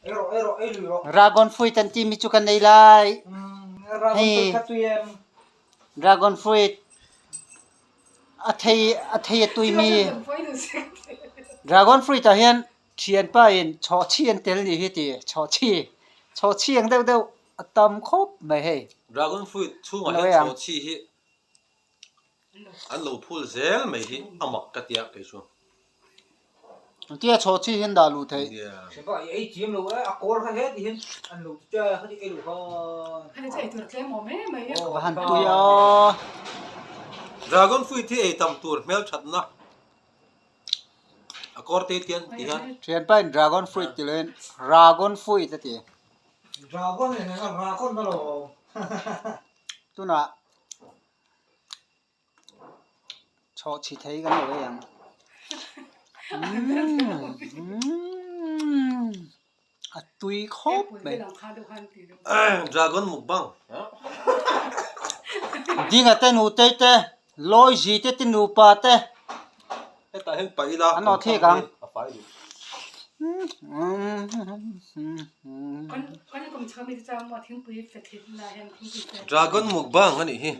Dragon fruit an timi chu kan ei lai. Hei dragon fruit a thei a thei a tuimi dragon fruit ah hian thianpa in chhawhchhi an tel nih hi ti chhawhchhi chhawhchhi ang deuh deuh a tam khawp mai hei. Dragon fruit chhungah hian chhawhchhi hi An lo phul zel mai hi a mak ka tia kei chu. Tia chhaw chi hian dah luh theih. Va han tui a. Dragon fruit hi ei tam tur hmel thatna a kawr te tian ti hian. Thianpa in dragon fruit ti loin ragon fruit a ti. Tunah chhawh chhi thei kan lo ei ang. A tui khawp mai. Dragon mukbang. Dinga te nutei te, Lawizi te te nupa te. Hetah hian paih ila An aw thik ang. A fai duh. Dragon mukbang a nih hi.